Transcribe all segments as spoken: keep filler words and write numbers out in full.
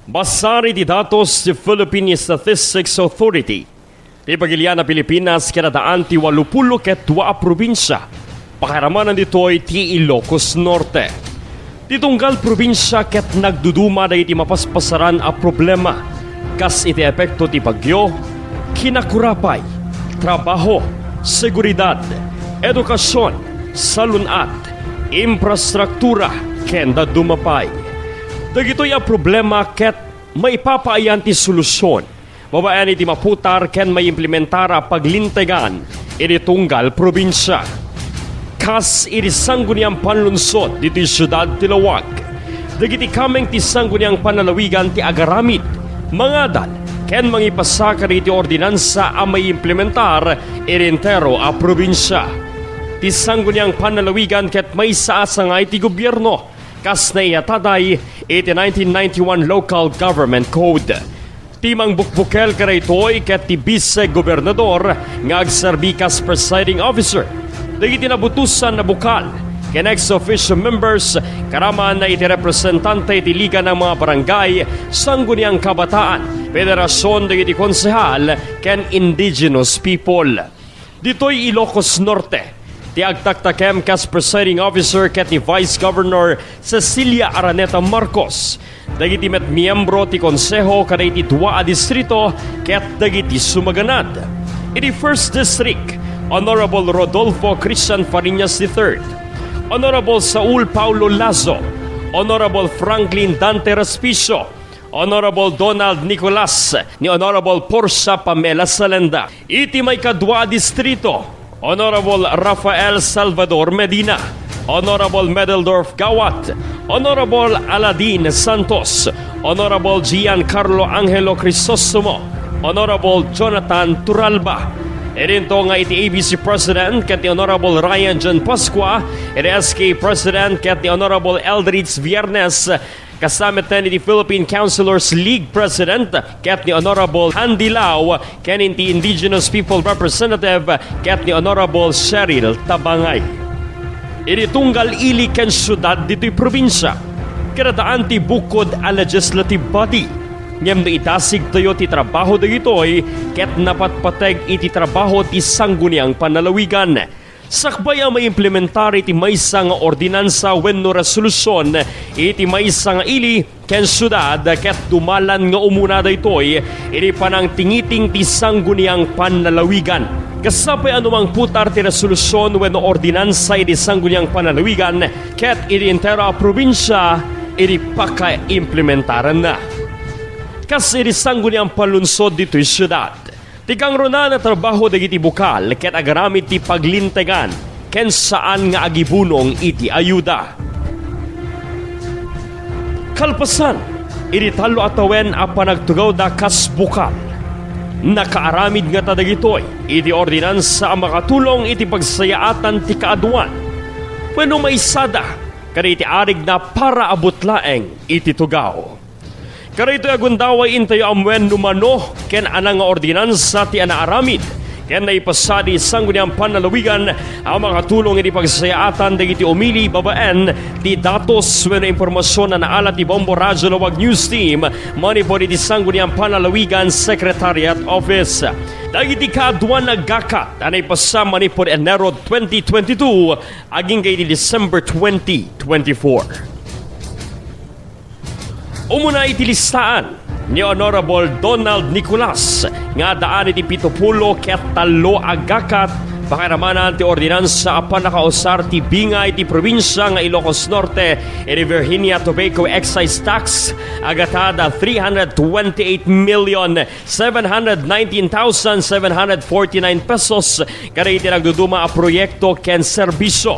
Basar iti datos ti Philippine Statistics Authority, ti pagilian a Pilipinas ket addaan ti walupulo ket dua a probinsia. Pakairamanan ditoy ti Ilocos Norte. Ti tunggal probinsia ket nagduduma dagiti mapaspasaran a problema, kas iti epekto ti bagyo, kinakurapay, trabaho, seguridad, edukasion, salun-at, infrastruktura, ken dadduma pay. Dagitoy a problema ket maipapaayan ti solusion babaen iti maputar ken maiimplementar a paglintegan iti tunggal probinsia. Kas iti Sangguniang Panlungsod ditoy siudad ti Laoag, dagiti kameng ti Sangguniang Panlalawigan ti agaramid, mangadal, ken mangipasa kadagiti ordinansa a maiimplementar iti entero a probinsia. Ti Sangguniang Panlalawigan ket maysa a sangay ti gobierno, kas naiyataday iti nineteen ninety-one Local Government Code. Ti mangbukbukel kadaytoy ket ti Vice-Gobernador nga agserbi kas presiding officer. Dagiti nabutosan a bukal ken ex officio members, karaman iti representante iti Liga ng mga Barangay, Sangguniang Kabataan, Federacion dagiti Konsehal, ken Indigenous People. Ditoy Ilocos Norte, ti agtaktakem kas presiding officer ket ni Vice Governor Cecilia Araneta Marcos, dagiti met miembro ti Konseho kadagiti dua a distrito ket dagiti sumaganad. Iti First District, Honorable Rodolfo Christian Fariñas the third, Honorable Saul Paulo Lazo, Honorable Franklin Dante Raspicio, Honorable Donald Nicolas, ni Honorable Portia Pamela Salenda. Iti maikadua a distrito, Honorable Rafael Salvador Medina, Honorable Medeldorf Gawat, Honorable Aladin Santos, Honorable Giancarlo Angelo Crisostomo, Honorable Jonathan Turalba. Idinto nga iti A B C President ket ni Honorable Ryan John Pascua, iti S K President ket ni Honorable Eldridge Viernes, kasta metten iti Philippine Councilors League President ket ni Honorable Andy Lau, ken iti Indigenous People Representative ket ni Honorable Cheryl Tabangay. Iti tunggal ili ken siudad ditoy probinsia, ket addaan ti bukod a legislative body. Ngem no idasigtayo ti trabaho dagitoy, ket napatpateg iti trabaho ti Sangguniang Panlalawigan. Sakbay a maimplementar iti maysa nga ordinansa wenno resolusion iti maysa nga ili ken siudad, ket dumalan nga umuna daytoy iti panangtingiting ti Sangguniang Panlalawigan. Kasta pay a no mangputar ti resolusion wenno ordinansa iti Sangguniang Panlalawigan ket iti entero a probinsia iti pakaimplementaranna. Kas iti Sangguniang Panlungsod ditoy siudad, ti kangrunaan a trabaho dagiti bukal ket agaramid ti paglintegan ken saan nga agibunong iti ayuda. Kalpasan iti tallo a tawen a panagtugawda kas bukal, nakaaramid ngata dagitoy iti ordinansa a makatulong iti pagsayaatan ti kaaduan wenno maisada kadagiti arigna para a butlaeng iti tugaw. Kadaytoy a gundaway intayo ammoen no mano ken ania nga ordinansa ti anaaramid ken naipasa ti Sangguniang Panlalawigan a makatulong iti pagsayaatan dagiti umili babaen ti datos wenno impormasion a naala ti Bombo Radyo Laoag News Team manipud iti Sangguniang Panlalawigan Secretariat Office. Dagiti kaaduan a gakat a naipasa manipud Enero twenty twenty-two agingga iti December twenty twenty-four. Umuna iti listaan ni Honorable Donald Nicolas nga addaan iti pito pulo ket tallo a gakat pakairamanan ti ordinansa a pannakausar ti bingay ti probinsia nga Ilocos Norte iti Virginia Tobacco Excise Tax a gatad a three hundred twenty-eight million seven hundred nineteen thousand seven hundred forty-nine pesos kadagiti nagduduma a proyekto ken serbisio.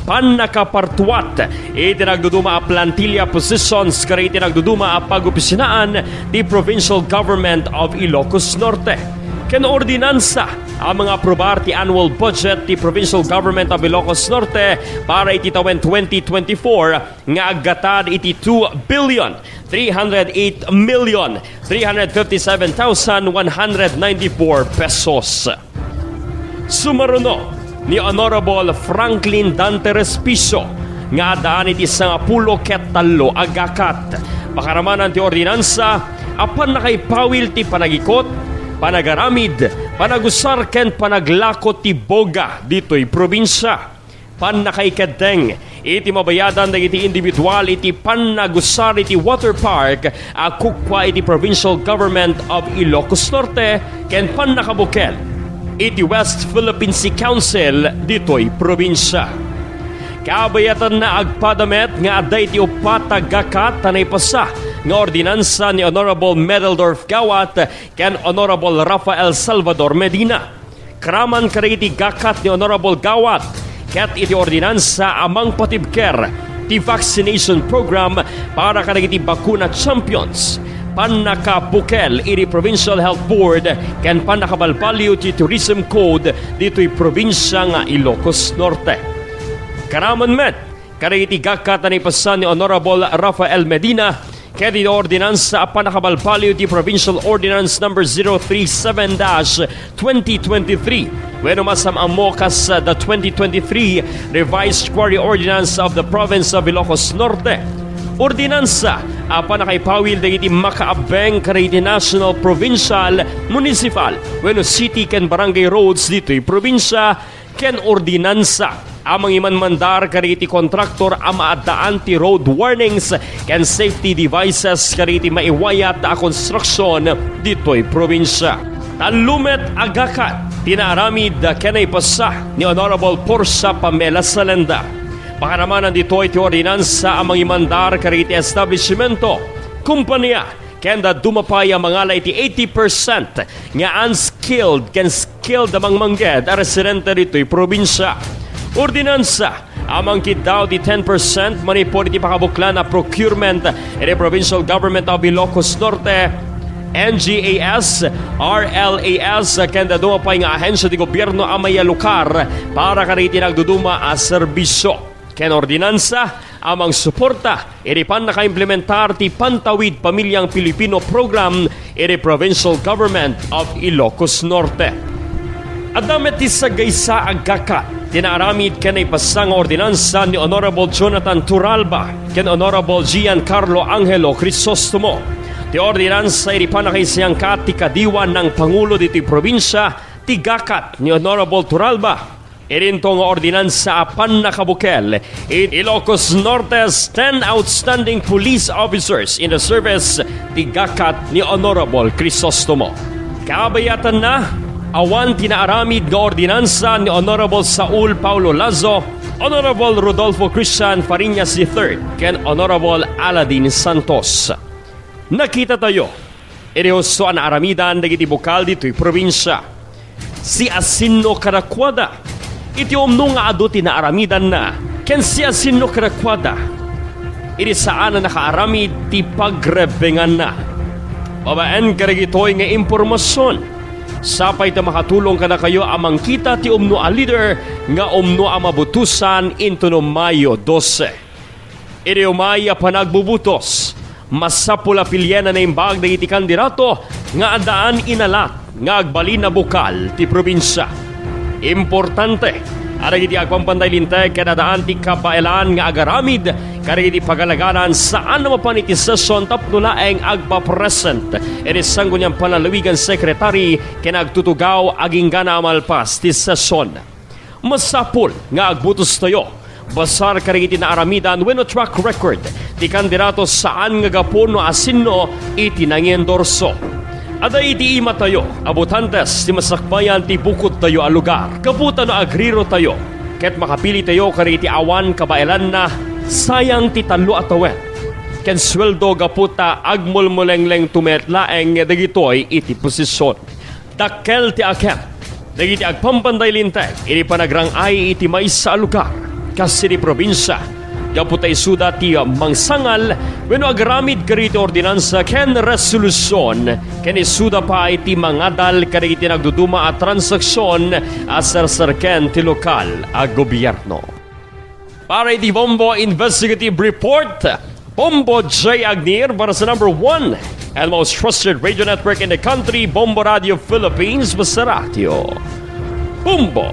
Pannakapartuat iti nagduduma a plantilla positions kadagiti nagduduma a pag-opisinaan ti Provincial Government of Ilocos Norte. Ken ordinansa a mangaprubar ti annual budget ti Provincial Government of Ilocos Norte para iti tawen twenty twenty-four nga aggatad iti two billion three hundred eight million three hundred fifty-seven thousand one hundred ninety-four pesos. Sumaruno ni Honorable Franklin Dante Respicio nga addaan iti sangapulo ket tallo a gakat. Pakaramanan ti ordinansa a pannakaipawil ti panagikot, panagaramid, panagusar ken panaglako ti boga ditoy probinsia. Pannakaikeddeng iti mabayadan dagiti individual iti pannagusar iti water park a kukua iti Provincial Government of Ilocos Norte ken pannakabukel iti West Philippine Sea Council ditoy probinsia. Kabayatanna, agpada met nga adda iti uppat a gakat a naipasa nga ordinansa ni Honorable Medeldorf Gawat ken Honorable Rafael Salvador Medina. Karaman kadagiti gakat ni Honorable Gawat ket iti ordinansa a mangpatibker ti vaccination program para kadagiti bakuna champions, pannakabukel iti Provincial Health Board ken pannakabalbaliw ti Tourism Code ditoy probinsia nga Ilocos Norte. Karaman met kadagiti gakat a naipasa ni Honorable Rafael Medina ket iti ordinansa a pannakabalbaliw ti Provincial Ordinance Number zero three seven dash twenty twenty-three wenno masam-ammo kas, uh, the twenty twenty-three Revised Quarry Ordinance of the Province of Ilocos Norte. Ordinansa a pannakaipawil dagiti makaabbeng kadagiti national, provincial, municipal, wenno city ken barangay roads ditoy probinsia ken ordinansa a mangimanmandar kadagiti kontraktor a maaddaan ti road warnings ken safety devices kadagiti maiwayat a konstruksion ditoy probinsia. Tallo met a gakat ti naaramid ken naipasa ni Honorable Portia Pamela Salenda. Pakaramanan ditoy ti ordinansa a mangimandar kadagiti establishmento, kompania, ken dadduma pay a mangala iti eighty percent nga unskilled ken skilled a mangmangged a residente ditoy probinsia. Ordinansa a mangkiddaw ti ten percent manipud iti pakabuklan a procurement iti Provincial Government of Ilocos Norte, N G A S, R L A S, ken dadduma pay nga ahensia ti gobierno a maialokar para kadagiti nagduduma a serbisio. Ken ordinansa a mangsuporta iti pannakaimplementar ti Pantawid Pamilyang Pilipino Program iti Provincial Government of Ilocos Norte. Adda met ti sagaysa a gakat ti naaramid ken naipasa nga ordinansa ni Honorable Jonathan Turalba ken Honorable Giancarlo Angelo Crisostomo. Ti ordinansa iti pannakaisayangkaat ti kadiwa nang pangulo ditoy probinsia ti gakat ni Honorable Turalba. Idinto nga ordinansa a pannakabukel iti Ilocos Norte's ten outstanding police officers in the service ti gakat ni Honorable Crisostomo. Kabayatanna, awan ti naaramid nga ordinansa ni Honorable Saul Paulo Lazo, Honorable Rodolfo Christian Fariñas the third, ken Honorable Aladin Santos. Nakitatayo iti husto a naaramidan dagiti bukal ditoy probinsia. Siasino kadakuada iti umno nga adu ti naaramidanna, ken siasino kadakuada iti saan a nakaaramid ti pagrebbenganna. Babaen kadagitoy nga impormasion, sapay ta makatulong kadakayo a mangkita ti umno a leader nga umno a mabutosan intono Mayo dose. Iti umay a panagbubutos, masapul a pilien a naimbag dagiti kandidato nga addaan inalat nga agbalin a bukal ti probinsia. Importante a dagiti agpampantay linteg ket addaan ti kabaelan nga agaramid kadagiti pagalagadan saan a mapan iti session tapno laeng agpapresent iti Sangguniang Panlalawigan Secretary ken agtutugaw agingga a malpas ti session. Masapul nga agbutostayo basar kadagiti naaramidan wenno track record ti kandidato saan nga gapu no asino iti nangiendorso. Adda iti imatayo a botantes ti masakbayan ti bukodtayo a lugar. Gapu ta no agrirotayo ket makapilitayo kadagiti awan kabaelanna, sayang ti tallo a tawen ken sueldo gapu ta agmulmulenglengto met laeng dagitoy iti posision. Dakkel ti akem dagiti agpampantay linteg iti panagrang-ay iti maysa a lugar kas iti probinsia, gapu ta isuda ti mangsangal wenno agaramid kadagiti ordinansa ken resolusion, ken isuda pay ti mangadal kadagiti nagduduma a transaksion a serserken ti lokal a gobierno. Para iti Bombo Investigative Report, Bombo J Agnir para sa number one and most trusted radio network in the country, Bombo Radio Philippines, basta radyo, Bombo.